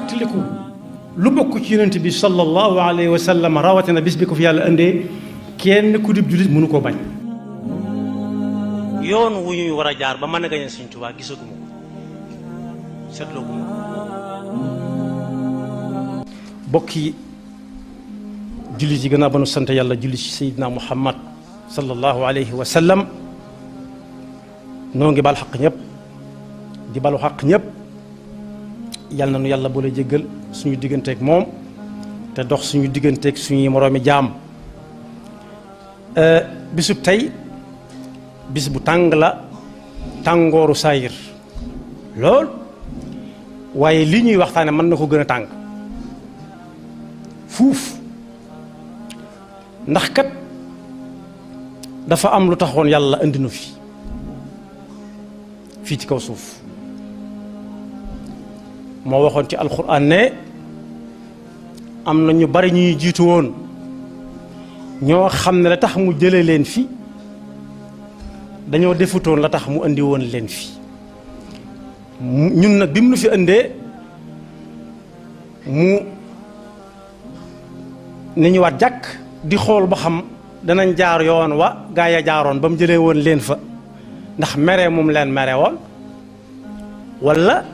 tiliku lu bokk ci yonent bi sallallahu alayhi wa sallam rawatina bis bi ko fi yàlla indee kenn ku dib jullit mënu koo bañ. yoon wu ñuy war a jaar ba mën a gañe Sëñ Tuubaa gisaguma ko seetlooguma ko. bokki jullit yi gannaaw ba nu sant yàlla julli ci Seydina Muhammad sallallahu alayhi wa sallam noo ngi baal xaq ñëpp di balu xaq ñëpp yàlla na nu yàlla boole jéggal suñu digganteeg moom te dox suñu digganteeg suñuy moroomi jaam. bisub tey bis bu tàng la tàngooru saayir lool waaye li ñuy waxtaane mën na ko gën a tàng fuuf ndax kat dafa am lu taxoon yàlla indi nu fii ci kaw suuf moo waxoon ci alxuraan ne am na ñu bari ñuy jiitu woon ñoo xam ne la tax mu jële leen fi dañoo defutoon la tax mu indi woon leen fi ñun nag bi mu nu fi indee mu ni ñu waat jàkk di xool ba xam danañ jaar yoon wa gaa ya jaaroon ba mu jëlee woon leen fa ndax mere moom leen mere woon walla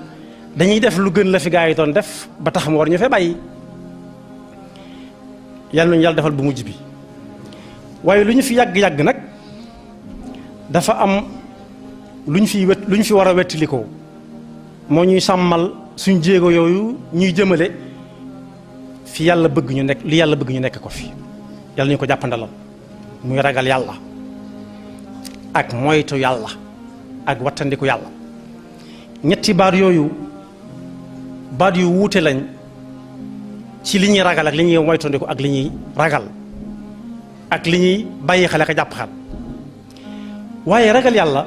dañuy def lu gën la fi gaa yi doon def ba tax mu war ñu fee bàyyi yàlla nañu yàlla defal bu mujj bi. waaye lu ñu fi yàgg-yàgg nag dafa am lu ñu fi war a wettalikoo moo ñuy sàmmal suñ jéego yooyu ñuy jëmale fi yàlla bëgg ñu nekk li yàlla bëgg ñu nekk ko fi yàlla ñu ko jàppandalal muy ragal yàlla ak moytu yàlla ak wattandiku yàlla. ñetti baat yooyu baat yu wuute lañ ci li ñuy ragal ak li ñuy moytandiku ak li ñuy ragal ak li ñuy bàyyi xale ka jàpp xal waaye ragal yàlla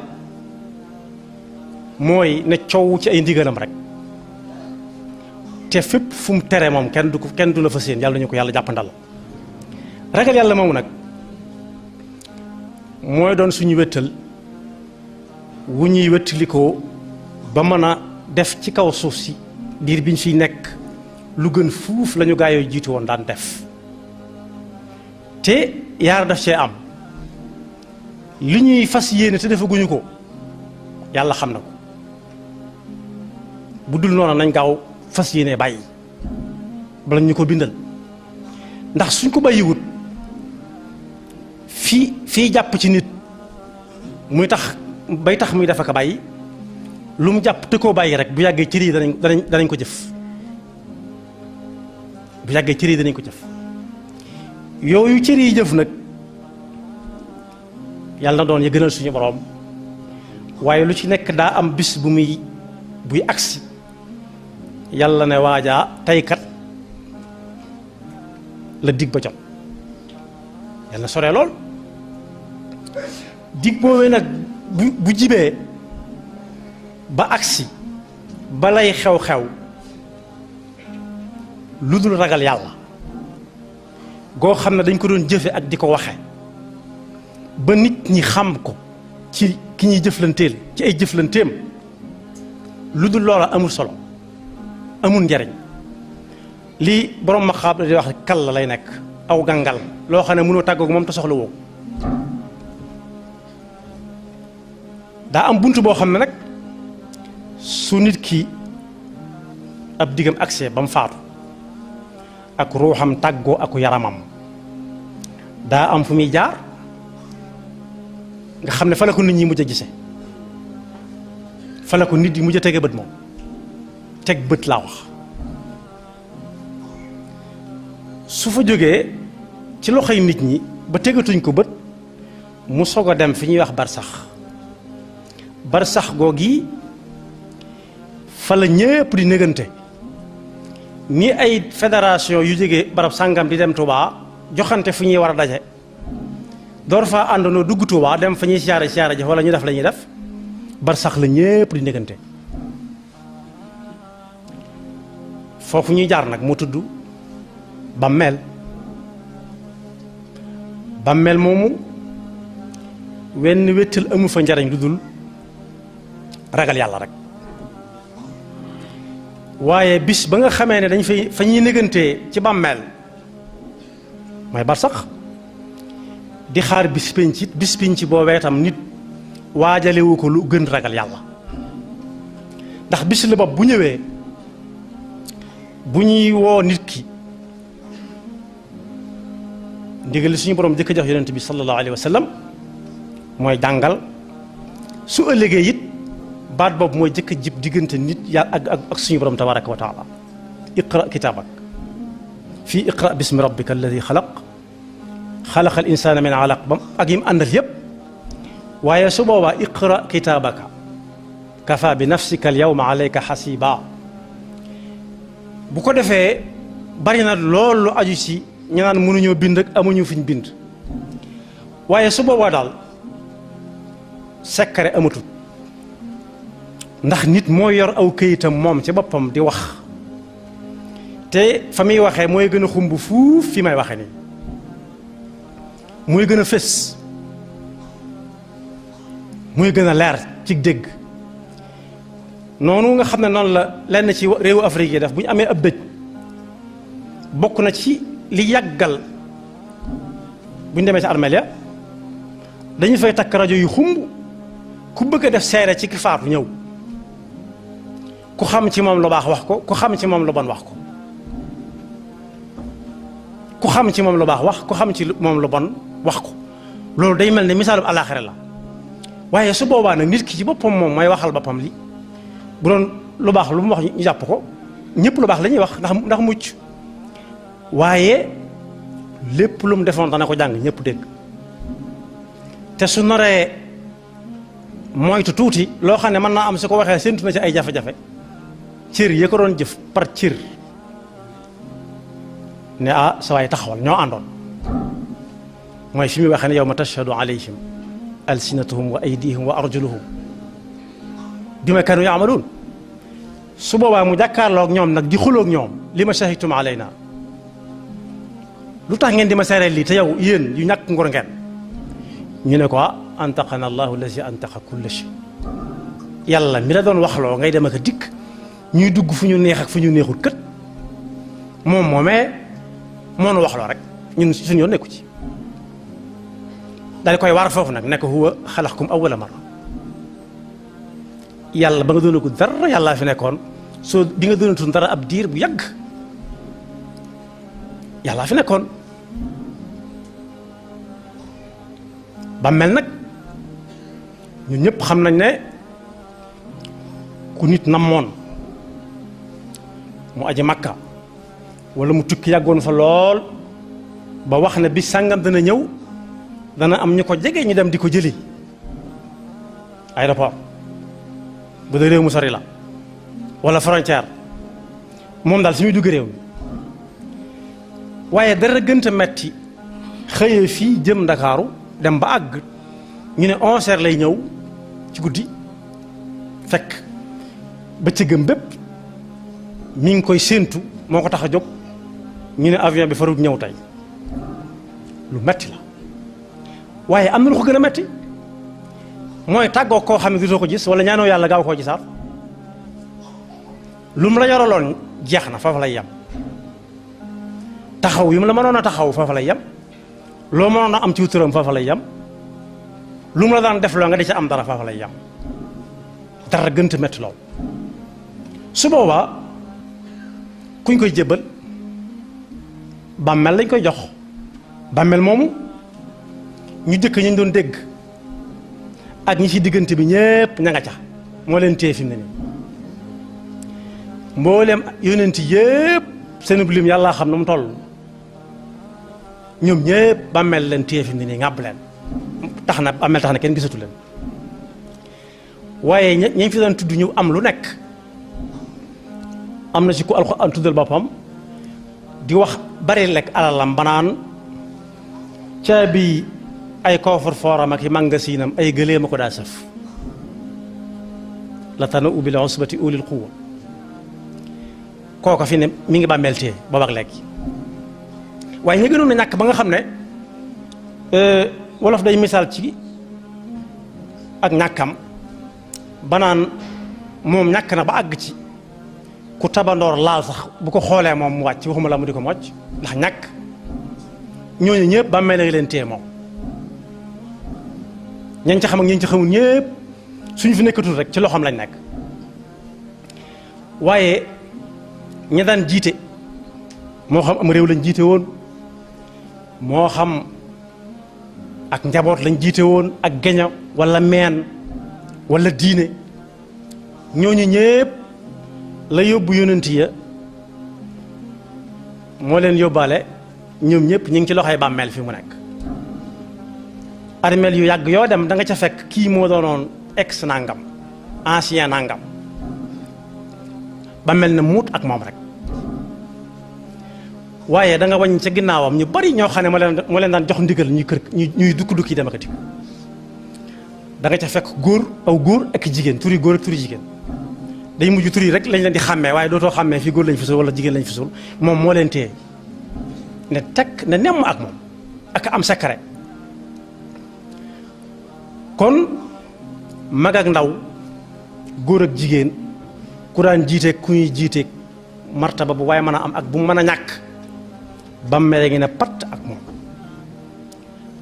mooy ne coow ci ay ndigalam rek te fépp fu mu tere moom kenn du la fa séen yàlla nañu ko yàlla jàppandal. ragal yàlla moomu nag mooy doon suñu wéttal wu ñuy wéttalikoo ba mën a def ci kaw suuf si diir biñ fiy nekk lu gën fuuf lañu gaa yooyu jiitu woon daan def te yaar daf cee am li ñuy fas yéene te defaguñu ko yàlla xam na ko bu dul noonu nañ gaaw fas yéene bàyyi bala ñu ko bindal ndax suñ ko bàyyiwut fii jàpp ci nit muy tax bay tax muy defa ko bàyyi lu mu jàpp te koo bàyyi rek bu yàggee cër yi danañ ko jëf bu yàggee cër yi danañ ko jëf yooyu cër yi jëf nag yàlla na doon ya gënal suñu boroom waaye lu ci nekk daa am bis buy agsi yàlla ne waajaa teykat la dig ba jot yàlla na sore lool dig boobee nag bu jibee ba agsi ba lay xew-xew lu dul ragal yàlla goo xam ne dañ ko doon jëfe ak di ko waxe ba nit ñi xam ko ci ki ñuy jëflanteel ci ay jëflanteem lu dul loola amul solo amul njariñ lii borom ma xaab la di wax kal la lay nekk aw gàngal loo xam ne mënoo tàggoog moom te soxla woo daa am bunt boo xam ne nag su nit ki ab diggam accès ba mu faatu ak ruuxam tàggoo aku yaramam daa am fu muy jaar nga xam ne fa la ko nit ñi mujj a gise fa la ko nit yi mujj a tege bët moom teg bët laa wax su fa jógee ci loxoy nit ñi ba tegatuñ ko bët mu soog a dem fi ñuy wax barsax googi fa la ñépp di négante ni ay fédération yu jógee barab sàngam di dem Touba joxante fu ñuy war a daje door faa àndandoo dugg Touba dem fa ñuy siyaare ji wala ñu def la ñuy def barsax la ñépp di négante foofu ñuy jaar nag mu tudd bàmmeel moomu wenn wéttal amu fa njariñ lu dul ragal yàlla rek waaye bis ba nga xamee ne dañ fay fa ñuy négantee ci bàmmeel mooy barsax di xaar bis pénc boobee tam nit waajalewu ko lu gën ragal yàlla ndax bis la bopp bu ñëwee bu ñuy woo nit ki ndigal li suñu borom jëkk jox yonent bi sallallahu alayhi wa sallam mooy jàngal su ëllëgee it baat boobu mooy jëkk jib diggante nit yàlla ak suñu borom tabaraka wa taala iqra kitaabak fii iqra bismi rabbika alladi xalaq xalaqal insaana min alaq bam ak yim àndal yépp waaye su boobaa iqra kitaabaka kafa bi nafsika al yawma alayka xasiba bu ko defee bari na loolu lu aju ci ñu naan mënuñoo bind ak amuñu fiñ bind waaye su boobaa daal secret amatul ndax nit moo yor aw këyitam moom ci boppam di wax te fa muy waxee mooy gën a xumb fuuf fi may waxe nii mooy gën a fés mooy gën a leer ci dégg noonu nga xam ne noonu la lenn ci réewu Afrique yi def bu ñu amee ab dëj bokk na ci li yàggal bu ñu demee ci armeel ya dañu fay takk rajo yu xumb ku bëgg a def seere ci ki faatu ñëw ku xam ci moom lu baax wax ko ku xam ci moom lu bon wax ko ku xam ci moom lu baax wax ku xam ci moom lu bon wax ko loolu day mel ne misaalum àllaaxira la waaye su boobaa nag nit ki ci boppam moom mooy waxal boppam li bu doon lu baax lu mu wax ñu jàpp ko ñëpp lu baax la ñuy wax ndax mucc waaye lépp lu mu defoon dana ko jàng ñëpp dégg te su noree moytu tuuti loo xam ne mën naa am su ko waxee séntu na ci ay jafe-jafe cër yi ko doon jëf par cër ne ah sa waay taxawal ñoo àndoon mooy fi muy waxee ne yawma tashhadu alayhim alsinatuhum wa aydihim wa arjuluhum bima kanu yaamaluun su boobaa mu jàkkaarloog ñoom nag di xuloog ñoom li ma shahidtum alayna lu tax ngeen di ma seereel lii te yow yéen yu ñàkk ngor ngeen ñu ne ko antaqana allahu allazi antaqa kulla shay yàlla mi la doon waxloo ngay dem ak a dikk ñuy dugg fu ñu neex ak fu ñu neexul kët moom moomee moo nu waxloo rek ñun suñu yoon nekku ci daal koy war foofu nag nekk huwa xalaqakum awwala marra yàlla ba nga doonagul dara yàllaa fi nekkoon soo bi nga doonatul dara ab diir bu yàgg yàllaa fi nekkoon ba mel nag ñun ñëpp xam nañ ne ku nit namoon mu aji makka wala mu tukki yàggoon fa lool ba wax ne bi sàngam dana ñëw dana am ñu ko jege ñu dem di ko jëli aéroport bu dee réew mu sori la wala frontière moom daal su muy dugg réew mi waaye dara gënta metti xëyee fii jëm ndakaaru dem ba àgg ñu ne 11h lay ñëw ci guddi fekk bëccëgam bépp mi ngi koy séentu moo ko tax a jóg ñu ne avion bi farut ñëw tey lu metti la waaye am na lu ko gën a metti mooy tàggoo koo xam ne dutoo ko gis wala ñaanoo yàlla gaaw koo gisaat lu mu la yoraloon jeex na foofa lay yem taxaw yi mu la mënoon a taxaw foofa lay yem loo mënoon a am ci wuturam foofa lay yem lu mu la daan def loo nga di ca am dara foofa lay yem dara gënta metti lool su boobaa kuñ koy jébbal bàmmeel lañ koy jox bàmmeel moomu ñu jëkk ñu doon dégg ak ñi ci diggante bi ñépp ña nga ca moo leen téye fi mu ne nii mboolem yonent yépp seen lim yàlla xam na mu toll ñoom ñépp bàmmeel leen téye fi mu ne nii ŋàbb leen tax na bàmmeel tax na kenn gisatu leen waaye ñi fi doon tudd ñu am lu nekk am na ci ku Alxuraan tuddal boppam di wax bari lekk alalam banaan caabi ay koofar fooram ak i magasinam ay gëléema ko daa sëf la tana ubil usbati ulil quwwa kooka fi ne mi ngi bàmmeel téye boobu ak léegi waaye ñu gënoon na ñàkk ba nga xam ne wolof day misaal ci ak ñàkkam banaan moom ñàkk na ba àgg ci ku tabandoor laal sax bu ko xoolee moom mu wàcc waxuma la mu di ko mocc ndax ñàkk ñooñu ñëpp bàmmeel la leen téye moom ñañ ca xam ak ñañ ca xamul ñëpp suñu fi nekkatul rek ci loxoom lañ nekk waaye ña daan jiite moo xam am réew lañ jiite woon moo xam ak njaboot lañ jiite woon ak geño wala meen wala diine ñooñu ñëpp la yóbbu yonent ya moo leen yóbbaale ñoom ñëpp ñu ngi ci loxoy bàmmeel fi mu nekk armeel yu yàgg yoo dem da nga ca fekk kii moo doonoon ex nangam ancien nangam bàmmeel na muut ak moom rek waaye da nga wàññi ca ginnaawam ñu bari ñoo xam ne moo leen daan jox ndigal ñuy dukki dem ak dikk da nga ca fekk góor aw góor ak jigéen turi góor ak turi jigéen day mujj tur yi rek lañ leen di xàmmee waaye dootoo xàmmee fii góor lañ fi suul wala jigéen lañ fi suul moom moo leen téye ne tekk ne nemm ak moom ak am secret kon mag ak ndaw góor ak jigéen ku daan jiiteeg ku ñuy jiiteeg martaba bu waaye mën a am ak bu mën a ñàkk bàmmeel ngi ne patt ak moom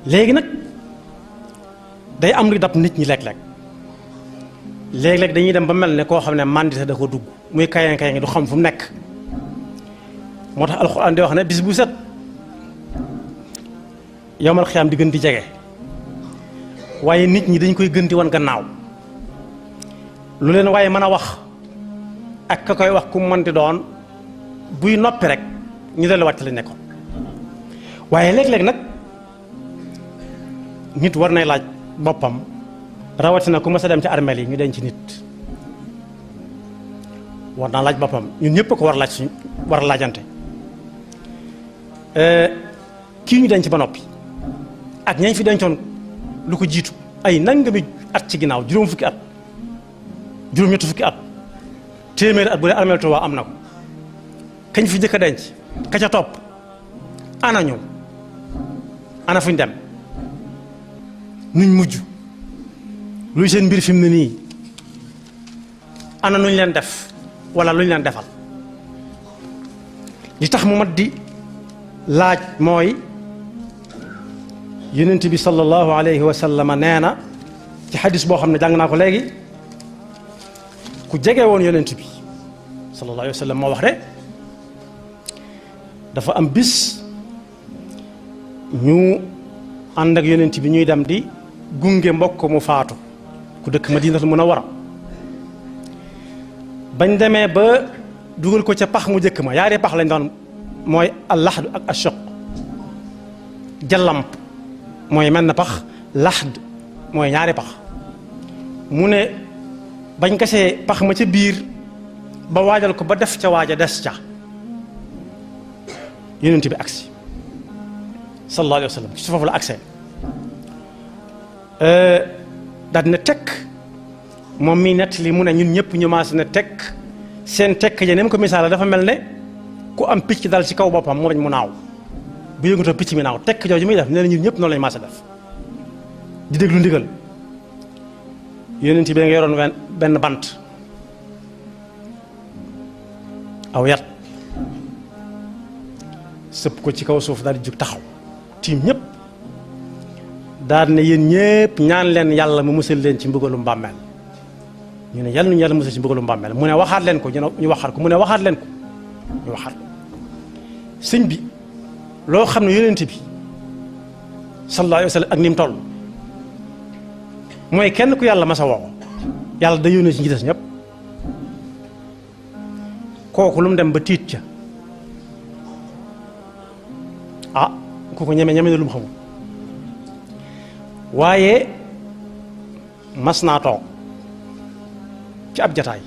léegi nag day am lu dab nit ñi léeg-léeg léeg-léeg dañuy dem ba mel ne koo xam ne mandité da ko dugg muy kayang kayang du xam fu mu nekk moo tax alxuraan di wax ne bis bu set yowmal xiyaam di gën di jege waaye nit ñi dañ koy gën di wan gannaaw lu leen waaye mën a wax ak ka koy wax ku mën di doon buy noppi rek ñu delluwaat ci lañ nekkoon waaye léeg-léeg nag nit war nay laaj boppam rawatina ku ma sa dem ci armeel yi ñu denc nit war naa laaj boppam ñun ñëpp ko war laaj suñ war a laajante kii ñu denc ba noppi ak ñañ fi dencoon lu ko jiitu ay nangami at ci ginnaaw juróom fukki at juróom ñetti fukki at téeméeri at bu dee armeel Tuubaa am na ko kañ fi jëkk a denc ka ca topp ana ñu ana fuñ dem nuñ mujj luy seen mbir fi mu ne nii ana nuñ leen def wala luñ leen defal li tax mu mat di laaj mooy yonent bi sallallahu alayhi wa sallam nee na ci xadis boo xam ne jàng naa ko léegi ku jege woon yonent bi sallallahu alayhi wa sallam moo wax de dafa am bis ñu ànd ak yonent bi ñuy dem di gunge mbokk mu faatu ku dëkk Madinatul Munawwara bañ demee ba dugal ko ca pax mu jëkk ma yaari pax lañ doon mooy al-laxd ak ash-shaq jallamp mooy mel na pax laxd mooy ñaari pax mu ne bañ gasee pax ma ca biir ba waajal ko ba def ca waaja des ca yonent bi agsi sallallahu alayhi wa sallam ci foofu la agsee daal dina tekk moom mii nett li mu ne ñun ñëpp ñu maas ne tekk seen tekk ja ni mu ko misaala dafa mel ne ku am picc dal ci kaw boppam mu bañ mu naaw bu yëngatoo picc mi naaw tekk jooju muy def nee na ñun ñëpp noonu lañu maas a def di déglu ndigal yonent bi nga yoroon benn bant aw yat sëpp ko ci kaw suuf daal di jug taxaw tiim ñëpp daal ne yéen ñëpp ñaan leen yàlla mu musal leen ci mbugalum bàmmeel ñu ne yàlla ñu yàlla musal ci mbugalum bàmmeel mu ne waxaat leen ko ñu waxaat ko mu ne waxaat leen ko ñu waxaat ko sëñ bi loo xam ne yonent bi sallallahu alayhi wa sallam ak ni mu toll mooy kenn ku yàlla masa woo yàlla da yónnee ci ñi des ñëpp kooku lu mu dem ba tiit ca ah ku ko ñeme na lu mu xamul waaye mas naa toog ci ab jataay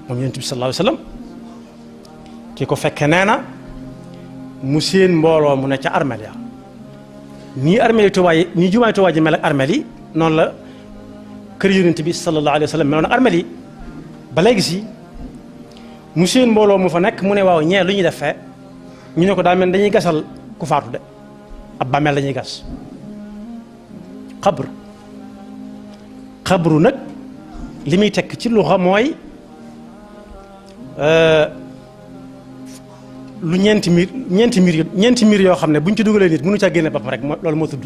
moom yonent bi sallallahu alayhi wa sallam ki ko fekke nee na mu seen mbooloo mu ne ca armeel ya nii armeel yi Tuubaa yi nii jumaay Tuubaa ji mel ak armeel yi noonu la kër yonent bi sallallahu alayhi wa sallam meloon ak armeel yi ba léegi si mu seen mbooloo mu fa nekk mu ne waaw ñee lu ñuy def fee ñu ne ko daa mel dañuy gasal ku faatu de ab bàmmeel lañuy gas xabru nag li muy tekk ci luxa mooy lu ñeenti miir yoo xam ne buñ ci dugalee nit mënu caa génne boppam rek loolu moo tudd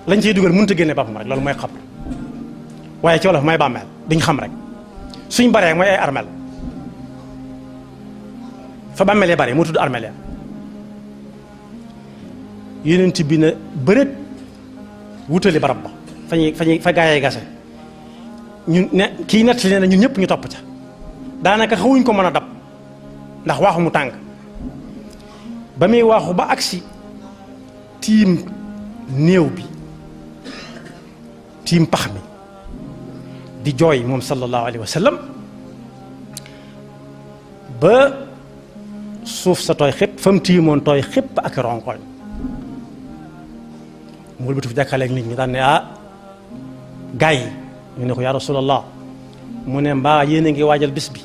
lañ ciy dugal mënut a génne boppam rek loolu mooy xabru waaye ci wolof mooy bàmmeel biñ xam rek suñ baree mooy ay armeel fa bàmmeel ya bare moo tudd armeel ya yonent bi na bëreet wutali barab ba fa gaayee gase ñun ne kii nettali nee na ñun ñëpp ñu topp ca daanaka xawuñ ko mën a dab ndax waaxu mu tàng ba muy waaxu ba agsi tiim néew bi tiim pax mi di jooy moom sallallahu alayhi wa sallam ba suuf sa tooy xépp fa mu tiimoon tooy xépp ak ronkoñ mu wëlbatu fi jàkkaarloog nit ñi daan ne gaay yi ñu ne ko yaa rasulallah mu ne mbaa yéen a ngi waajal bis bi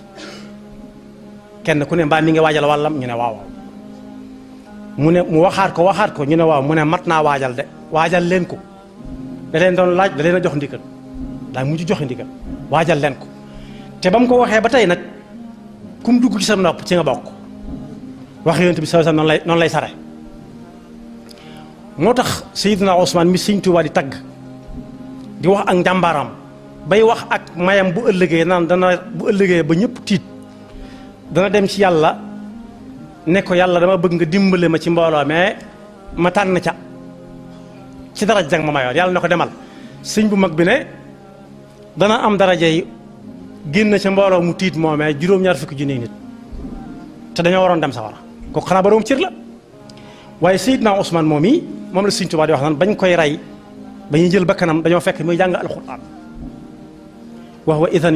kenn ku ne mbaa mi ngi waajal wàllam ñu ne waaw mu ne mu waxaat ko ñu ne waaw mu ne mat naa waajal de waajal leen ko da leen doon laaj da leen a jox ndigal daa mujj joxe ndigal waajal leen ko te ba mu ko waxee ba tey nag kum dugg ci sa nopp ci nga bokk wax yonent bi sallallahu alayhi wasallam noonu lay sare moo tax Seydina Ousmane mi Sëñ Tuubaa di tagg di wax ak njàmbaaram bay wax ak mayam bu ëllëgee naan dana bu ëllëgee ba ñëpp tiit dana dem ci yàlla ne ko yàlla dama bëgg nga dimbale ma ci mbooloo mais ma tànn ca ci daraj jag ma mayoon yàlla ne ko demal sëñ bu mag bi ne dana am daraja yi génn ca mbooloo mu tiit moomee juróom-ñaar fukki junni nit te dañoo waroon dem sawara kooku xanaa boroom cër la waaye Seydina Ousmane moom yi moom la Sëñ Tuubaa di wax naan bañ koy rey ba ñuy jël bakkanam dañoo fekk muy jàng alxuraan wa huwa idan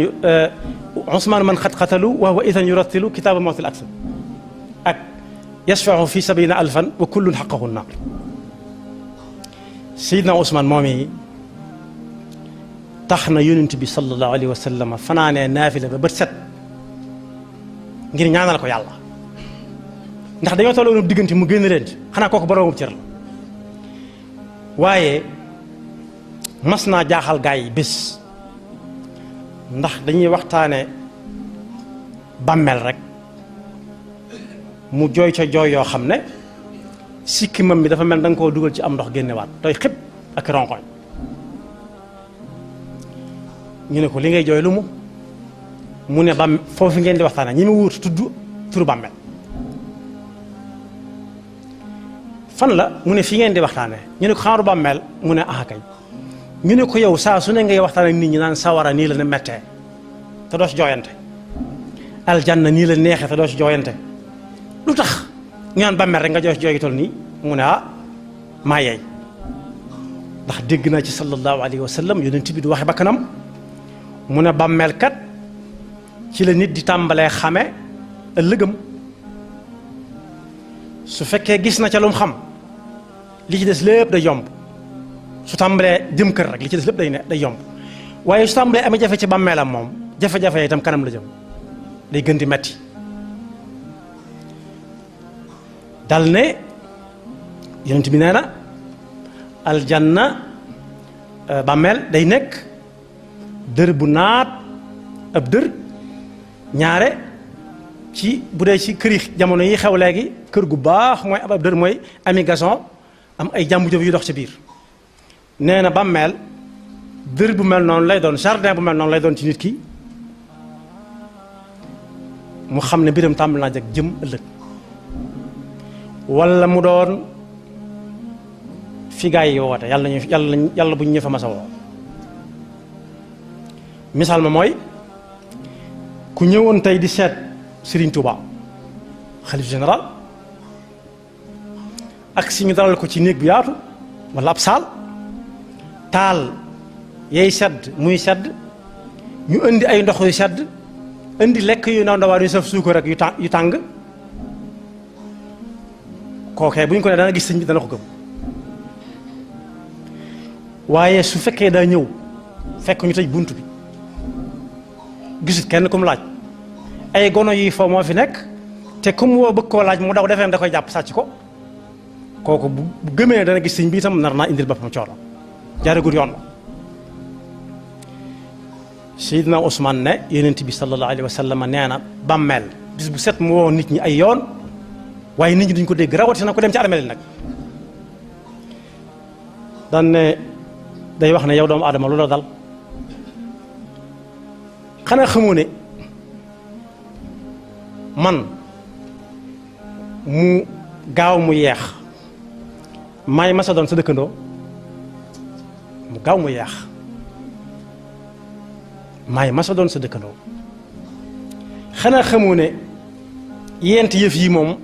Ousmane man xat xatalu wa huwa idan yurattilu kitaaba mawtil aksam ak yashfa'u fi sabina alfan wa kullun xaqahu naar Seydina Ousmane moom yi tax na yonent bi sallallahu alayhi wa sallam fanaanee naafila ba bët set ngir ñaanal ko yàlla ndax dañoo tolloon diggante mu génn leen ci xanaa kooku boroomu cër la waaye mas naa jaaxal gaa yi bés ndax dañuy waxtaane bàmmeel rek mu jooy ca jooy yoo xam ne sikkimam bi dafa mel da nga koo dugal ci am ndox génnewaat tooy xëpp ak ronkoñ ñu ne ko li ngay jooy lu mu ne bam foofu ngeen di waxtaane ñi mu wuut tudd turu bàmmeel fan la mu ne fi ngeen di waxtaane ñu ne ko xaaru bàmmeel mu ne kay ñu ne ko yow saa su ne ngay waxtaan ak nit ñi naan sawara nii la ne mettee te doo ci jooyante aljanna nii la neexee te doo ci jooyante lu tax ñu naan bàmmeel rek nga jooy ci jooy gi tol nii mu ne maa yeey ndax dégg naa ci sallallahu alayhi wa sallam yonent bi du waxe bakkanam mu ne bàmmeel kat ci la nit di tàmbalee xame ëllëgam su fekkee gis na ca lu mu xam li ci des lépp day yomb su tàmbalee jëm kër rek li ci des lépp day yomb waaye su tàmbalee amee jafe ci bàmmeelam moom jafe-jafe itam kanam la jëm day gën di metti dal ne yonent bi nee na aljanna bàmmeel day nekk dër bu naat ab dër ñaare ci bu dee ci kër yi jamono yi xew léegi kër gu baax mooy ab dër mooy ami gazon am ay jàmbu jëf yu dox ci biir nee na bàmmeel dër bu mel noonu lay doon jardin bu mel noonu lay doon ci nit ki mu xam ne mbiram tàmbali naa jag jëm ëllëg wala mu doon fi gaa yi woote yàlla bu ñu fa masa woo misaal ma mooy ku ñëwoon tey di seet Serigne Touba xalif général ak si ñu dalal ko ci néeg bu yaatu wala ab saal taal yay sedd muy sedd ñu indi ay ndox yu sedd indi lekk yu ndaw ndawaan yu saf suukar rek yu tàng kookee bu ñu ko ne dana gis sëñ bi dana ko gëm waaye su fekkee daa ñëw fekk ñu tëj bunt bi gisut kenn ku mu laaj ay gono yi foo moo fi nekk te ku mu woo bëgg koo laaj mu daw defee da koy jàpp sàcc ko kooku bu gëmee dana gis sëñ bi itam nar naa indil boppam coono jaaragul yoon la Seydina Ousmane ne yonent bi sallallahu alayhi wa sallam nee na bàmmeel bis bu set mu woo nit ñi ay yoon waaye nit ñi duñ ko dégg rawatina ko dem ci armeel nag daan ne day wax ne yow doomu aadama lu la dal xanaa xamoo ne man mu gaaw mu yeex maay masa doon sa dëkkandoo mu gaaw mu yeex maay masa doon sa dëkkandoo xanaa xamoo ne yent yëf yi moom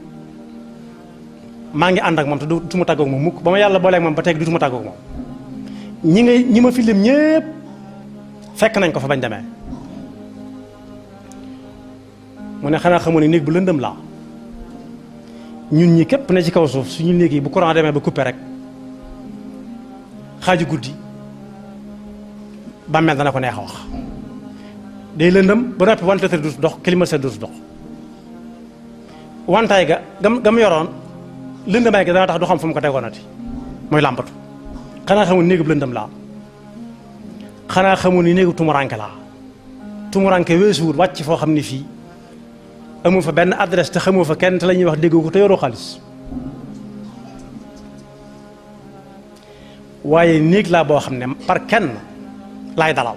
maa ngi ànd ak moom te du ma tàggoog moom mukk ba ma yàlla booleeg moom ba teg du ma tàggoog moom ñi ma fi lim ñépp fekk nañ ko fa bañ demee mu ne xanaa xamoo ne néeg bu lëndëm laa ñun ñi képp ne ci kaw suuf suñu néeg yi bu courant demee ba coupé rek xaaju guddi bàmmeel dana ko neex a wax day lëndëm ba noppi ventilateur du dox climatiseur du dox wantaay gam yoroon lëndëmaay ga dana tax du xam fu mu ko tegoonati mooy làmpatu xanaa xamul néegub lëndëm laa xanaa xamul ni néegub tumuranke laa tumuranke weesuwut wàcc foo xam ni fii amu fa benn adresse te xamoo fa kenn te la ñuy wax déggoo ko te yoroo xaalis waaye néeg laa boo xam ne par kenn laay dalal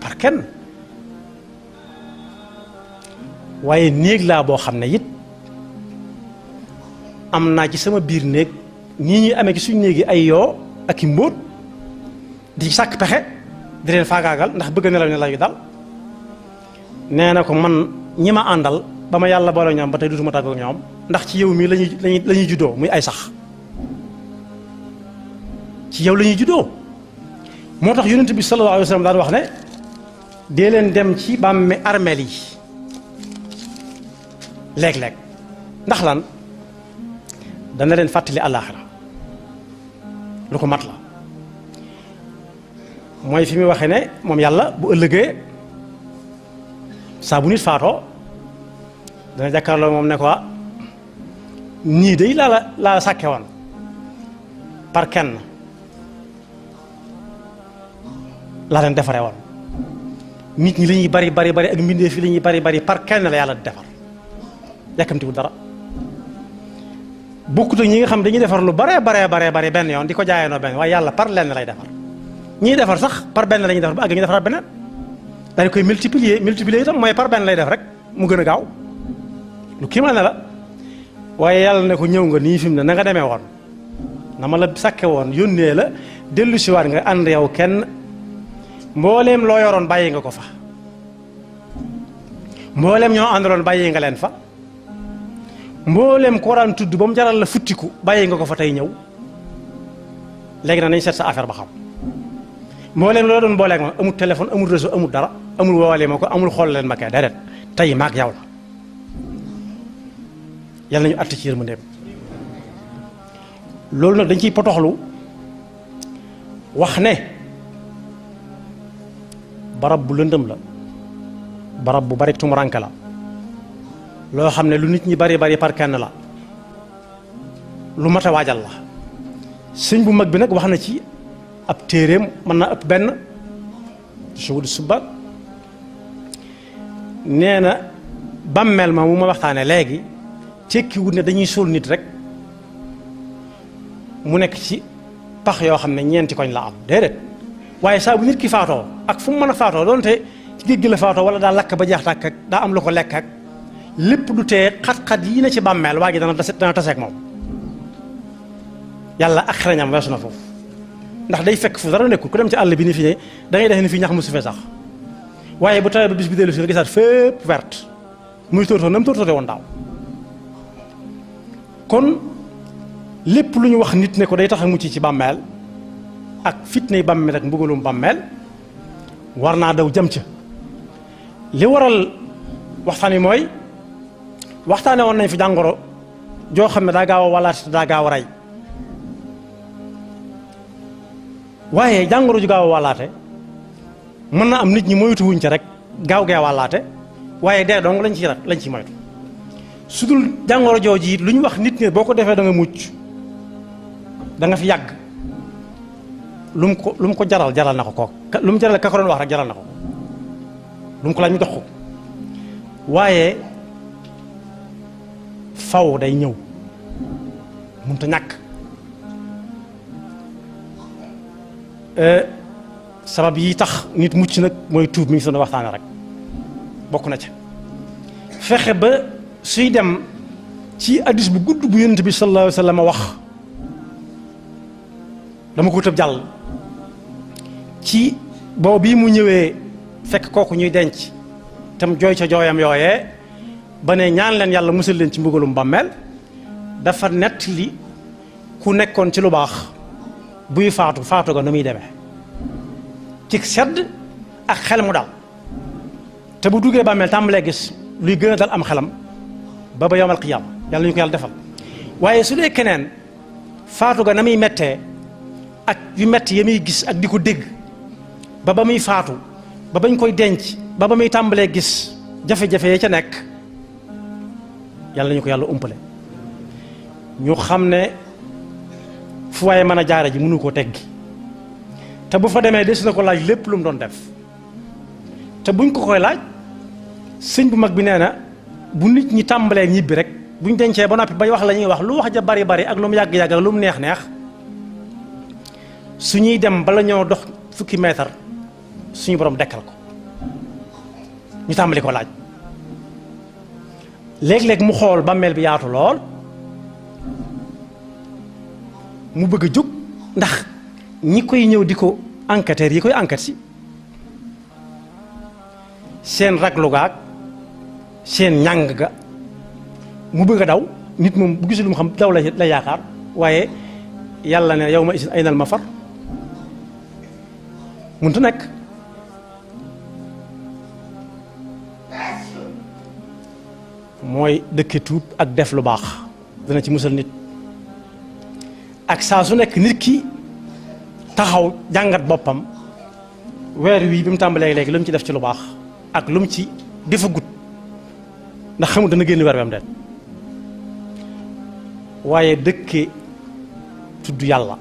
par kenn waaye néeg laa boo xam ne it am naa ci sama biir néeg nii ñuy amee ci suñu néegi ay yoo ak i mbóot di sàkk pexe di leen faagaagal ndax bëgg nelaw yu dal nee na ko man ñi ma àndal ba ma yàlla boole ñoom ba tey dutuma tàggoog ñoom ndax ci yow mii lañuy juddoo muy ay sax ci yow la ñuy juddoo moo tax yonent bi sallallahu alayhi wa sallam daan wax ne dee leen dem ci bàmme armeel yi léeg-léeg ndax lan dana leen fàttali àllaaxira lu ko mat la mooy fi muy waxee ne moom yàlla bu ëllëgee saa bu nit faatoo dana jàkkaarloo moom ne ko nii day laa sàkke woon par kenn laa leen defare woon nit ñi li ñuy bari bari bari ak mbindeef fi li ñuy bari bari par kenn la yàlla di defar yàkkamtiwul dara bokkut ak ñi nga xam dañuy defar lu bare benn yoon di ko jaayeenoo benn waaye yàlla par lenn lay defar ñiy defar sax par benn la ñuy defar ba àgg ñu defaraat beneen dañ koy multiplier itam mooy par benn lay def rek mu gën a gaaw lu kii ma ne la waaye yàlla ne ko ñëw nga nii fi mu ne na nga demee woon na ma la sàkke woon yónnee la dellu si waat nga ànd yow kenn mbooleem loo yoroon bàyyi nga ko fa mbooleem ñoo àndaloon bàyyi nga leen fa mbooleem ko daan tudd ba mu jaral la futtiku bàyyi nga ko fa tey ñëw léegi nag nañ seet sa affaire ba xam mbooleem loo doon booleeg ma amul téléphone amul réseau amul dara amul woowalee ma ko amul xool leen ma kay déedéet tey maag yow la yàlla nañu àtt ci yërmandeem loolu nag dañ ciy potoxlu wax ne barab bu lëndëm la barab bu bari tumuranke la loo xam ne lu nit ñi bari par kenn la lu mat a waajal la sëñ bu mag bi nag wax na ci ab téeréem mën naa ëpp benn Shuhud Subbat nee na bàmmeel ma mu ma waxtaane léegi tekkiwut ne dañuy suul nit rek mu nekk ci pax yoo xam ne ñeenti koñ la am déedéet waaye saa bu nit ki faatoo ak fu mu mën a faatoo doonte ci géej gi la faatoo wala daa lakk ba jeex tàkk ak daa am lu ko lekk ak lépp du tee xat-xat yi ne ci bàmmeel waa ji dana taseeg moom yàlla ak xereñam weesu na foofu ndax day fekk fu dara nekkul ku dem ci àll bi ni fi ne da ngay def ni fii ñax mu su fee sax waaye bu tawee ba bis bi dellu si nga gisaat fépp verte muy tóortóor na mu tóortóoree woon daaw kon lépp lu ñu wax nit ne ko day tax a mucc ci bàmmeel ak fitnay bàmmeel ak mbugalum bàmmeel war naa daw jëm ca li waral waxtaan wi mooy waxtaane woon nañ fi jàngoro joo xam ne daa gaaw a walaate te daa gaaw a rey waaye jàngoro ju gaaw a walaate mën na am nit ñi moytu wuñ ca rek gaaw gee walaate waaye dee dong lañ ci moytu su dul jàngoro jooju it lu ñu wax nit ñi boo ko defee da nga mucc da nga fi yàgg lu mu ko jaral na ko lu mu jaral ka ko doon wax rek jaral na ko lu mu ko laaj mu jox ko waaye faw day ñëw mënut a ñàkk sabab yi tax nit mucc nag mooy tuub mi ngi doon waxtaane rek bokk na ca fexe ba suy dem ci hadiis bu gudd bu Yonent bi sallallahu alayhi wa sallam wax dama ko tëb jàll ci boobu bii mu ñëwee fekk kooku ñuy denc tam jooy ca jooyam yooyee ba ne ñaan leen yàlla musal leen ci mbugalum bàmmeel dafa nett li ku nekkoon ci lu baax buy faatu ga nu muy demee ci sedd ak xel mu dal te bu duggee bàmmeel tàmbalee gis luy gën a dal am xelam ba yawmal qiyaama yàlla ñu ko yàlla defal waaye su dee keneen faatu ga na muy mettee ak yu metti ya muy gis ak di ko dégg ba muy faatu ba bañ koy denc ba muy tàmbalee gis jafe-jafe ya ca nekk yàlla ñu ko yàlla umpale ñu xam ne fu waaye mën a jaare ji mënu koo teggi te bu fa demee des na ko laaj lépp lu mu doon def te buñ ko koy laaj sëñ bu mag bi nee na bu nit ñi tàmbalee ñibbi rek buñ dencee ba noppi bay wax la ñuy wax lu wax ja bari bari ak lu mu yàgg-yàgg ak lu mu neex su ñuy dem bala ñoo dox fukki mètre suñu borom dekkal ko ñu tàmbali ko laaj léeg-léeg mu xool bàmmeel bi yaatu lool mu bëgg a jóg ndax ñi koy ñëw di ko enquêteurs yi koy enquête si seen raglu gaag seen ñàng ga mu bëgg a daw nit moom bu gisul lu mu xam daw la yaakaar waaye yàlla ne yow ma isin aynal mafar mënut a nekk mooy dëkke tuub ak def lu baax dana ci musal nit ak saa su nekk nit ki taxaw jàngat boppam weer wii bi mu tàmbalee léegi lu mu ci def ci lu baax ak lu mu ci defagut ndax xamul dana génn weer wi am den waaye dëkke tudd yàlla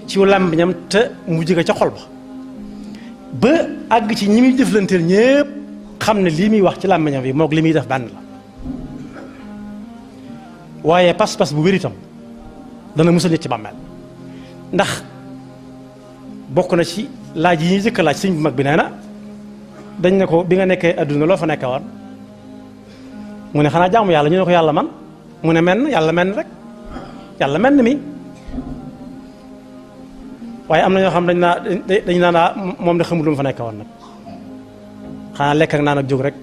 ci làmmiñam te mu jóge ca xol ba àgg ci ñi muy jëflanteel ñépp xam ne lii muy wax ci làmmiñam bi moog li muy def benn la waaye pas-pas bu wér itam dana musal nit ci bàmmeel ndax bokk na ci laaj yi ñuy jëkk laaj sëñ bu mag bi nee na dañ ne ko bi nga nekkee adduna loo fa nekke woon mu ne xanaa jaamu yàlla ñu ne ko yàlla man mu ne menn yàlla menn rek yàlla menn mi waaye am na ñoo xam dañ naa moom de xamul lu mu fa nekke woon nag xanaa lekk ak naan ak jóg rek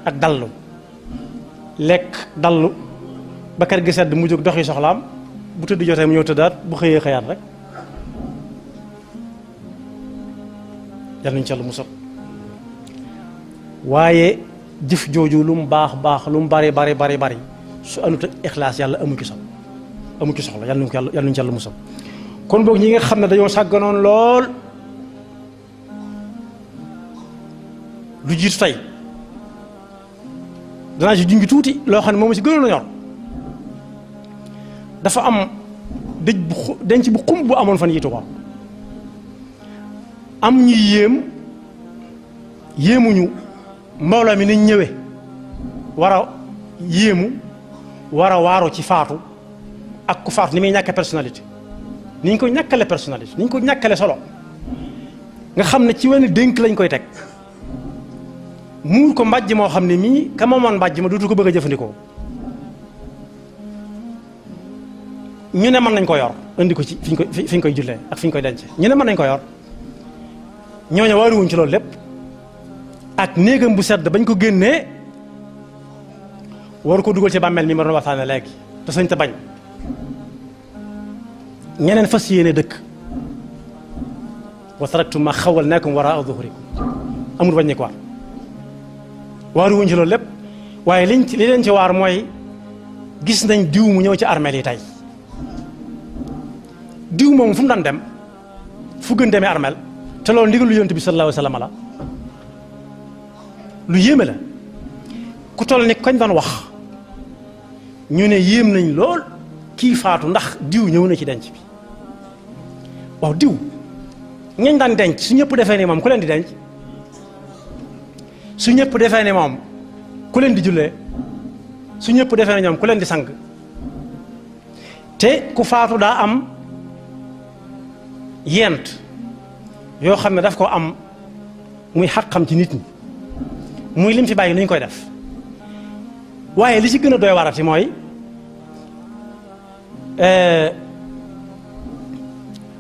ak dallu lekk dallu ba kër gi sedd mu jóg doxi soxlaam bu tëdd jotee mu ñëw tëddaat bu xëyee xëyaat rek yal nañu ci Yàlla musal waaye jëf jooju lu mu baax lu mu bari su anut ak ixlaas yàlla amu ci soxla yal nañu ci Yàlla musal kon boog ñi nga xam ne dañoo sàgganoon lool lu jiitu tey danaa ci junj tuuti loo xam ne moom si gënoon a ñor dafa am denc bu xumb bu amoon fan yitu ko am ñu yéemuñu mbooloo mi nañ ñëwee war a yéemu war a waaru ci faatu ak ku faatu ni muy ñàkke personnalité ni ñu ko ñàkkale personnalité ni ñu ko ñàkkale solo nga xam ne ci wenn dénk lañ koy teg muur ko mbàjj moo xam ne mii ka moomoon mbàjj ma dootu ko bëgg a jëfandikoo ñu ne mën nañ ko yor indi ko ci fi ñu koy jullee ak fi ñu koy denc ñu ne mën nañ ko yor ñooñu waaruwuñ ci loolu lépp ak néegam bu sedd bañ ko génnee waru ko dugal ci bàmmeel mi ma doon waxtaane léegi te sañ te bañ ñeneen fas yéene dëkk wa taraktum ma xawwalnaakum waraa zuhurikum amul bañ ni ko war waaruwuñ ci loolu lépp waaye li leen ci waar mooy gis nañ diw mu ñëw ci armeel yi tey diw moom fu mu daan dem fu gën demee armeel te loolu ndigalu yonent bi sallallahu alayhi wa sallam la lu yéeme la ku toll ni kañ doon wax ñu ne yéem nañ lool kii faatu ndax diw ñëw na ci denc bi waaw diw ñañ daan denc su ñëpp defee ni moom ku leen di denc su ñëpp defee ni moom ku leen di jullee su ñëpp defee ni ñoom ku leen di sang te ku faatu daa am yent yoo xam ne daf ko am muy xaqam ci nit ñi muy lim fi bàyyi nu ñu koy def waaye li ci gën a doy warati mooy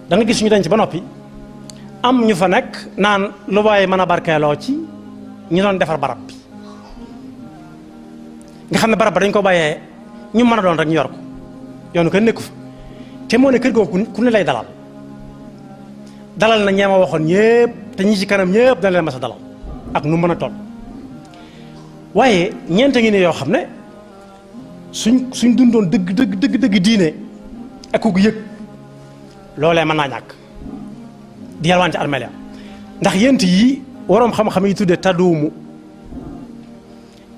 da nga gis ñu denc ba noppi am ñu fa nekk naan lu waaye mën a barkeeloo ci ñu doon defar barab bi nga xam ne barab ba dañ ko bàyyee ñu mën a doon rek ñu yor ko yoonu kenn nekku fa te moo ne kër googu ku ne lay dalal na ñeema waxoon ñëpp te ñi ci kanam ñëpp dana leen mas a dalal ak nu mën a toll waaye ñeent ngi ne yoo xam ne suñ dundoon dëgg diine ak ku yëg loolee mën naa ñàkk di yalwaan ci armeel ya ndax yent yi waroom xam-xam yi tuddee tadduumu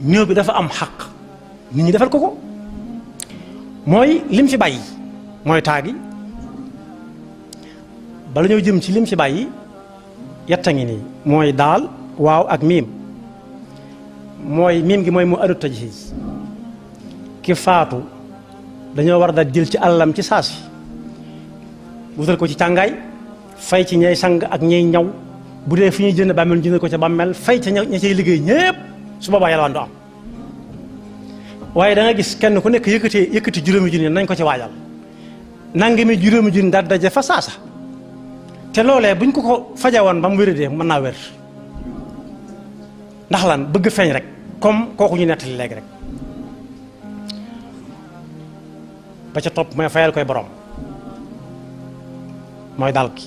néew bi dafa am xaq nit ñi defal ko mooy lim fi bàyyi mooy taagi bala ñoo jëm ci lim fi bàyyi yetta ngi nii mooy daal waaw ak miim mooy miim gi mooy mu adut tajhiis ki faatu dañoo war da jël ci àllam ci saasi wutal ko ci càngaay fay ci ñay sang ak ñay ñaw bu dee fi ñuy jënd bàmmeel jënd ko ca bàmmeel fay ca ña cay liggéey ñépp su boobaa yalwaan du am waaye da nga gis kenn ku nekk yëkkati juróomi junni nañ ko ci waajal nangami juróomi junni daal daje fa saasa te loolee buñ ko faje woon ba mu wéradee mën naa wér ndax lan bëgg feeñ rek comme kooku ñu nettali léegi rek ba ca topp mooy fayal koy borom mooy dal ki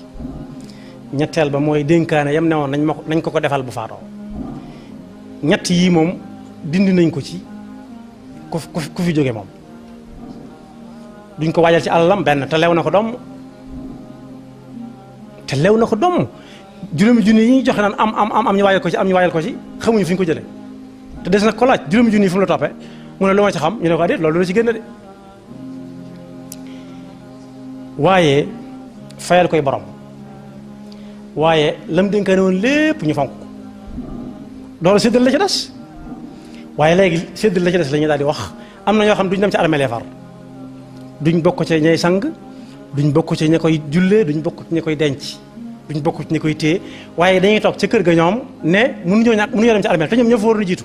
ñetteel ba mooy dénkaane yam ne woon nañ ko defal bu faatoo ñett yii moom dindi nañ ko ci ku fi jóge moom duñ ko waajal ci àllam benn te lew na ko doom juróomi junni yi ñuy joxe naan am ñu waajal ko ci xamuñu fi ñu ko jëlee te des na ko laaj juróomi junni yi fu mu la toppee mu ne lu ma ci xam ñu ne ko déet loolu la ci génn de waaye fayal koy borom waaye lam dénkaane woon lépp ñu fonk ko loolu séddal la ci des waaye léegi séddal la ci des la ñuy daal di wax am na ñoo xam duñ dem ci armeel far duñ bokk ci ñay sang duñ bokk ci ña koy jullee duñ bokk ci ña koy denc duñ bokk ci ña koy téye waaye dañuy toog ca kër ga ñoom ne mënuñoo dem ci armeel te ñoom ñoo fa waroon a jiitu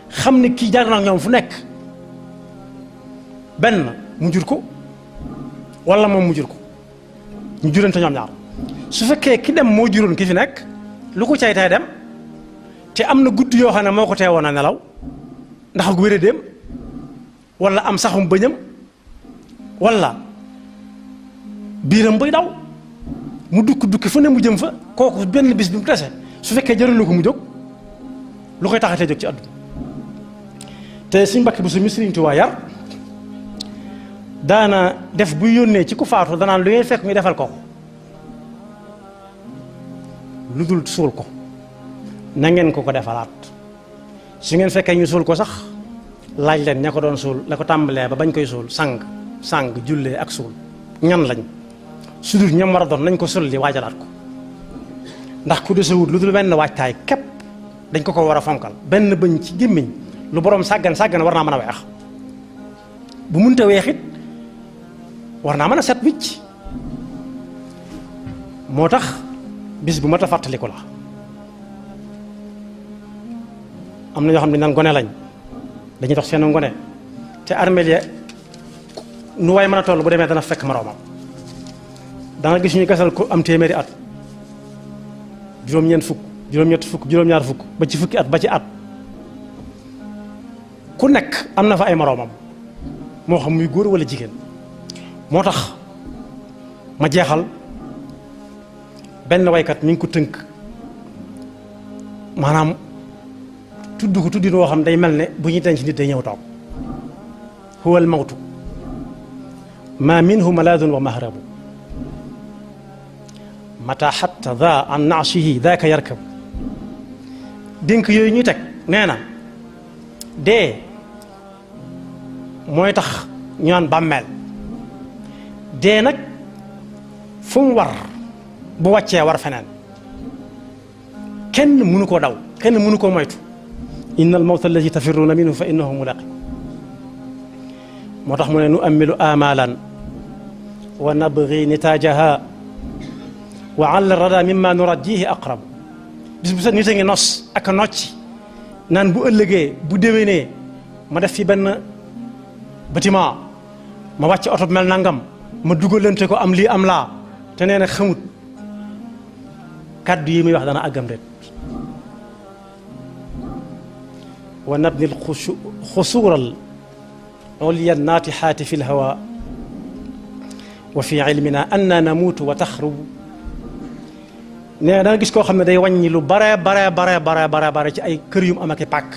xam ne kii jaar na ak ñoom fu nekk benn mu jur ko wala moom mu jur ko ñu jurante ñoom ñaar su fekkee ki dem moo juróon ki fi nekk lu ko cay tay dem te am na guddi yoo xam ne moo ko teewoon a nelaw ndax ak wéré dem wala am saxum bëñam wala biiram buy daw mu dukki fu ne mu jëm fa kooku benn bis bi mu tese su fekkee jëralu ko mu jóg lu koy taxatee jóg ci àdduna te suñ mbakki bu su mi Sëriñ Tuubaa yar daana def buy yónnee ci ku faatu danaan lu ngeen fekk ñu defal ko lu dul suul ko na ngeen ko defalaat su ngeen fekkee ñu suul ko sax laaj leen ña ko doon suul la ko tàmbalee ba bañ koy suul sang jullee ak suul ñan lañ su dul ñam war a doon nañ ko sulli waajalaat ko ndax ku desewut lu dul benn waajtaay képp dañ ko war a fonkal benn bëñ ci gémmiñ lu borom sàggan war naa mën a weex bu munta weexit war naa mën a set wicc moo tax bis bu mat a fàttaliku la am na ñoo xam ne naan gone lañ dañuy dox seen ngone te armeel ya nu waay mën a toll bu demee dana fekk moroomam danga gis ñu gasal ko am téeméeri at juróom-ñeent fukk juróom-ñett fukk juróom-ñaar fukk ba ci fukki at ba ci at ku nekk am na fa ay moroomam moo xam muy góor walla jigéen moo tax ma jeexal benn waykat mi ngi ko tënk maanaam tudd ko tuddin woo xam day mel ne bu ñuy denc nit day ñëw toog huwa al mawtu ma minhu malaadun wa mahrabu mata xatta da an naashihi daaka yarkab dénk yooyu ñuy teg nee na dee mooy tax ñu naan bàmmeel dee nag fu mu war bu wàccee war feneen kenn mënu koo daw kenn mënu koo moytu inna al mawta alladi tafirruuna minhu fa innahu mulaqi moo tax mu ne nu ammilu amalan wa nabgi nitaajaha wa ala rada mimma nurajjihi aqrab bis bu set nit a ngi nos ak a nocci naan bu ëllëgee bu déwénee ma def fi benn bâtiment ma wàcc oto mel nangam ma dugalante ko am lii am laa te nee na xamut kàddu yi muy wax dana àggam ret wa nabni xusuural ulya naatixaati fi lhawa wa fi ilmina anna namuutu wa taxrubu nee da nga gis koo xam ne day wàññi lu bare ci ay kër yum am ak i pàkk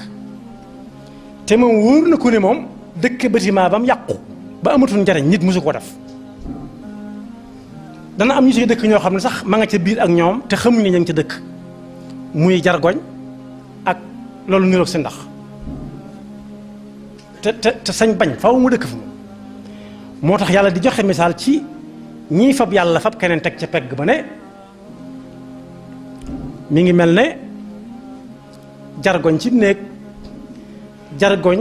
te moom wóor na ko ne moom dëkk bâtiment ba mu yàqu ba amatul njariñ nit mosu ko def dana am ñu ci dëkk ñoo xam ne sax ma nga ca biir ak ñoom te xamuñ ne ña ngi ca dëkk muy jargoñ ak loolu niroog si ndax te sañ bañ faaw mu dëkk fa moom moo tax yàlla di joxe misaal ci ñii fab yàlla fab keneen teg ca pegg ba ne mi ngi mel ne jargoñ ci néeg jargoñ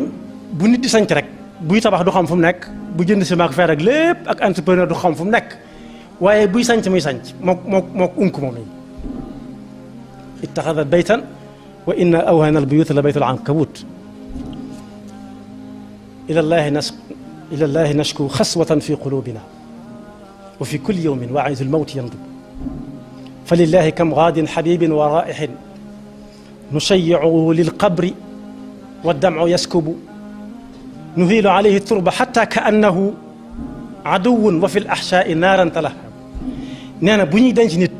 bu nit di sanc rek buy tabax du xam fu mu nekk bu jënd si maak feer ak lépp ak entrepreneur du xam fu mu nekk waaye buy sanc muy sanc moo unk moom yi ittaxada baytan wa inna awhana albuyuta la baytul ankabut ila llahi nashku xaswatan fi qulubina wa fi kulli yawmin waa'idu lmawti yandub fa lillahi kam gaadin xabibin wa raixin nushayicuhu lilqabri waddamcu yaskubu nuhiilu alayhi turba xatta ka annahu aduwun wa fi laxshaai naaran talahab nee na bu ñuy denc nit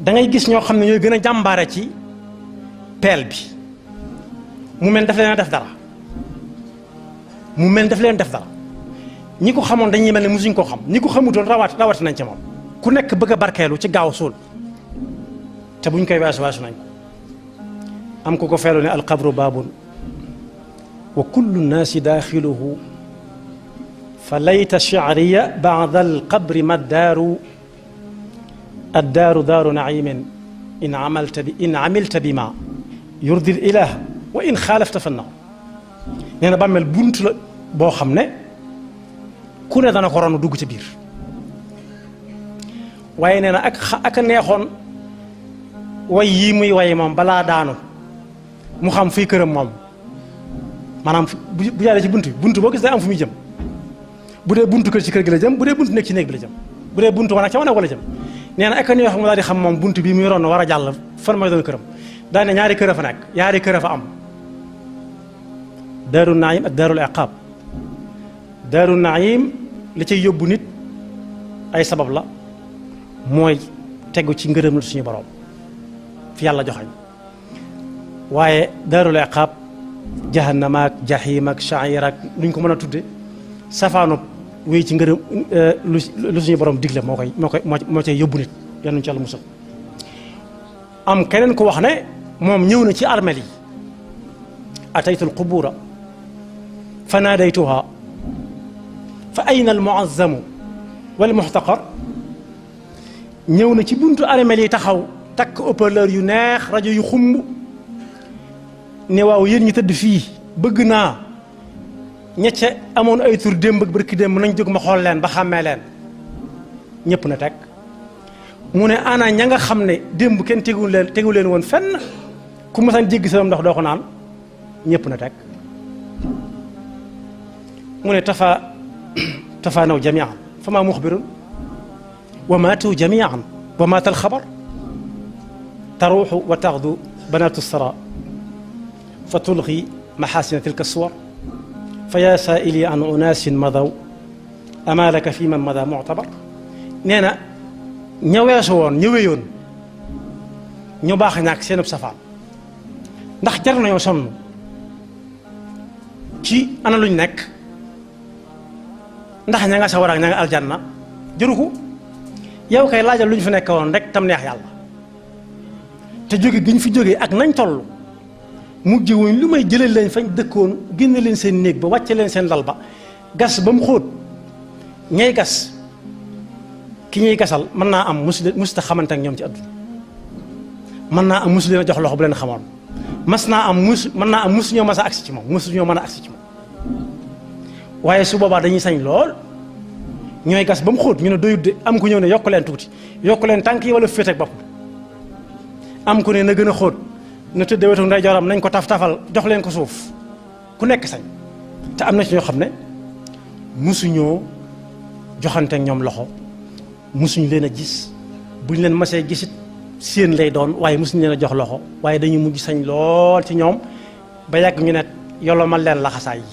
da ngay gis ñoo xam ne ñooy gën a jàmbaare ci peel bi mu mel daf leen def dara mu mel daf leen def dara ñi ko xamoon dañuy mel ne musuñ koo xam ñi ko xamutoon rawati nañ ci moom ku nekk bëgg a barkeelu ci gaaw suul te buñ koy weesu nañ ko am ku ko feelu ne alqabru baabun wa kullu nnaasi daaxiluhu fa layta shi'riya ba'da alqabri ma addaaru daaru na'iimin in amilta bima yurdi l-ilaah wa in xaalafta fa nnaar nee na bàmmeel bunt la boo xam ne ku ne dana ko ron dugg ci biir waaye nee na ak a neexoon way yii muy way moom balaa daanu mu xam fii këram moom maanaam bu jaaree ci bunt boo gis day am fu muy jëm bu dee buntu kër ci kër gi la jëm bu dee buntu nekk ci néeg bi la jëm bu dee buntu wanag ca wanag wala jëm nee na ak a neexoon mu daal di xam moom bunt bii muy ron war a jàll fan mooy doon këram daal ne ñaari kër a fa nekk ñaari kër a fa am daaru naim ak daarul iqaab daaru naim li cay yóbbu nit ay sabab la mooy tegu ci ngërëm la suñu borom fi yàlla joxañ waaye daarul iqaab jahannama ak jahim ak sha'ir ak luñ ko mën a tudde safaanu wéy ci ngërëm lu suñu borom digle moo cay yóbbu nit yal ci yàlla musal am keneen ko wax ne moom ñëw na ci armel yi ataytu alqubura fa naadaytuha fa ayna almuazzamu walmuxtaqar ñëw na ci buntu armel yi taxaw takk haut-parleur yu neex rajo yu xumb ne waaw yéen ñi tëdd fii bëgg naa ñecce amoon ay tur démb ak barki démb nañ jóg ma xool leen ba xàmmee leen ñëpp na teg mu ne ana ña nga xam ne démb kenn tegu leen woon fenn ku masaan jéggi sama ndox doo ko naan ñëpp na teg mu ne tafaanaw jamian fa maa muxbirun wa maatu jamian wa maata alxabar taruuxu wa taxdu banaatu sara fa tulxi maxaasina tilka suwar fa yaa saaili an unaasin madaw amalaka fi man mada muctabar nee na ña weesu woon ña wéyoon ñu baax ñàkk seenub safaan ndax jar nañoo sonn ci ana luñ nekk ndax ña nga sawar ak ña nga aljanna jëru ko yow kay laajal luñ fi nekk woon rek tam neex yàlla te jóge giñ fi jógee ak nañ toll mujj wuñ lu may jëlee leen fañ dëkkoon génne leen seen néeg ba wàcce leen seen lal ba gas ba mu xóot ñay gas ki ñuy gasal mën naa am musuta xamante ak ñoom ci àdduna mën naa am musu leen a jox loxo bu leen xamoon mën naa am musu ñoo mas a agsi ci moom musu ñoo mën a agsi ci moom waaye su boobaa dañuy sañ lool ñooy gas ba mu xóot ñu ne doyut de am ku ñëw ne yokk leen tuuti yokk leen tànk yi wala féete ak bopp am ku ne na gën a xóot na tëddee wetu ndeyjooram nañ ko taf-tafal jox leen ko suuf ku nekk sañ te am na ci ñoo xam ne musuñoo joxante ak ñoom loxo musuñ leen a gis buñ leen masee gisit seen lay doon waaye musuñ leen a jox loxo waaye dañu mujj sañ lool ci ñoom ba yàgg ñu ne yolomal leen laxasaay yi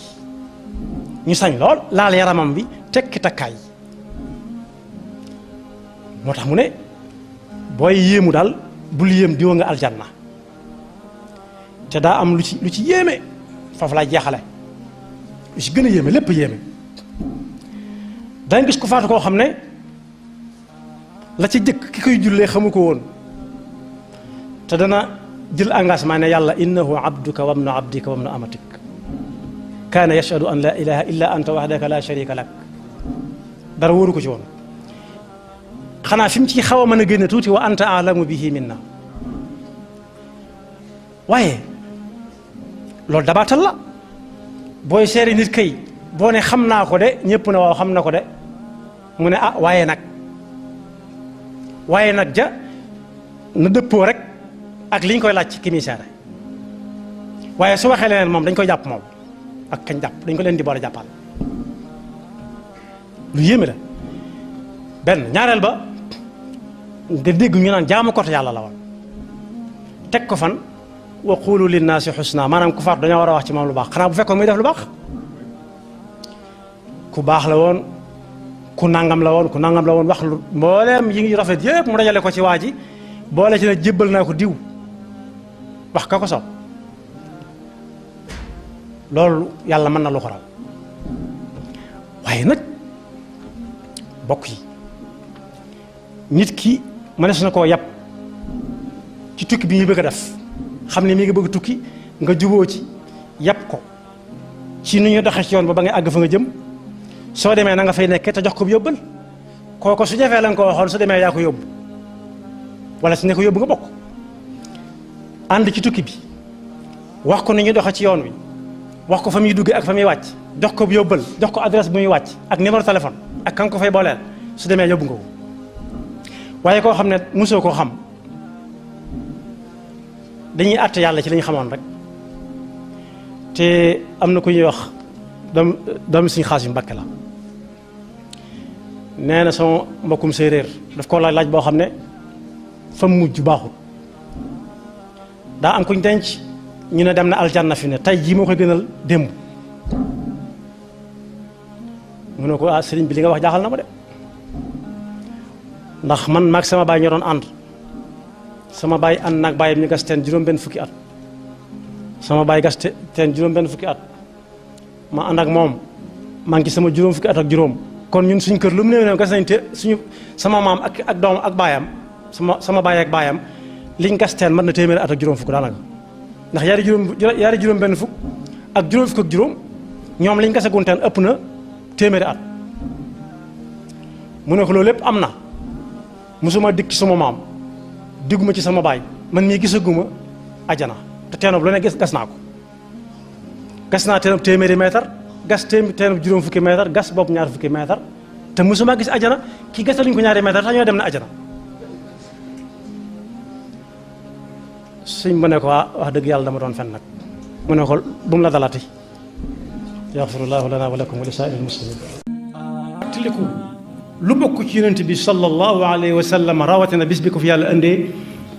ñu sañ lool laal yaramam bi tekki takkaay moo tax mu ne booy yéemu daal bul yéem diwa nga aljanna te daa am lu ci yéeme foofu laay jeexale lu ci gën a yéeme lépp yéeme danga gis ku faatu koo xam ne la ci jëkk ki koy jullee xamu ko woon te dana jël engagement ne yàlla innahu abduka wabnu abdika wabnu amatik kaana yashhadu an la ilaha illa anta wahdaka la sharika lak dara wóoru ko ci woon xanaa fi mu ci xaw a mën a génne tuuti wa anta alamu bihi minna waaye loolu dabaatal la booy seeri nit kay boo ne xam naa ko de ñëpp ne waaw xam na ko de mu ne ah waaye nag ja na dëppoo rek ak li ñu koy laaj ci ki muy seere waaye su waxee leneen moom dañ koy jàpp moom ak kañ jàpp dañ ko leen di boole jàppal lu yéeme la benn ñaareel ba nga dégg ñu naan jaamu kot yàlla la woon teg ko fan wa qulu linnaasi xusna maanaam ku faatu dañoo war a wax ci moom lu baax xanaa bu fekkoon muy def lu baax ku baax la woon ku nangam la woon wax lu mbooleem yi ngi rafet yëpp mu dajale ko ci waa ji boole ci ne jébbal naa ko diw wax ka ko soob loolu yàlla mën na lu ko raw waaye nag bokk yi nit ki mënees na koo yàpp ci tukki bi ñu bëgg a def xam ne mi ngi bëgg tukki nga juboo ci yàpp ko ci nu ñu doxee ci yoon ba nga àgg fa nga jëm soo demee na nga fay nekkee te jox ko yóbbal kooko su jafee la nga ko waxoon su demee yaa ko yóbbu wala su ne ko yóbbu nga bokk ànd ci tukki bi wax ko ni ñuy doxee ci yoon wi wax ko fa muy duggee ak fa muy wàcc jox ko yóbbal jox ko adresse bu muy wàcc ak numéro téléphone ak kan ko fay booleel su demee yóbbu nga ko waaye koo xam ne mosoo koo xam dañuy àtte yàlla ci li ñu xamoon rek te am na ku ñuy wax doomi suñu xaas yu Mbàkke la nee na sama mbokkum séeréer daf koo laaj boo xam ne fa mujj baaxut daa am kuñ denc ñu ne dem na aljanna fi ne tey jii moo koy gënal démb mu ne ko ah sëriñ bi li nga wax jaaxal na ma de ndax man maag sama baay ñoo doon ànd sama baay ànd naag baayam ñu gas teen juróom benn fukki at sama baay gas teen juróom benn fukki at ma ànd ak moom maa ngi ci sama juróom fukki at ak juróom kon ñun suñ kër lu mu néew ne gas nañ te suñu sama maam ak doom ak baayam sama baay ak baayam liñ gas teen mën na téeméeri at ak juróom fukk daanaka ndax yaari juróom benn fukk ak juróom fukk ak juróom ñoom liñ gasagun teen ëpp na téeméeri at mu ne ko loolu lépp am na musuma dikk ci sama maam digguma ci sama baay man mii gisaguma ajana te teenoob lu ne gas naa ko gas naa teenoob téeméeri mètre gas teenoob juróom fukki mètre gas bopp ñaar fukki mètre te musuma gis ajana kii gasaluñ ko ñaari mètre tax ñoo dem na ajana suñ ma ne ko wax dëgg yàlla dama doon fen nag mu ne ko bu mu la dalati yaxfirullahu lana wa lakum wa li saa'iril muslimin tiliku lu bokk ci yonent bi sallallahu alayhi wa sallam rawatina bis bi ko fi yàlla indee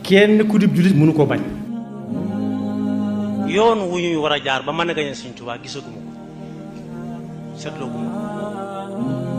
kenn ku dib jullit mënu koo bañ yoon wu ñuy war a jaar ba mën a gañe Sëñ Tuubaa gisaguma ko seetloo guma ko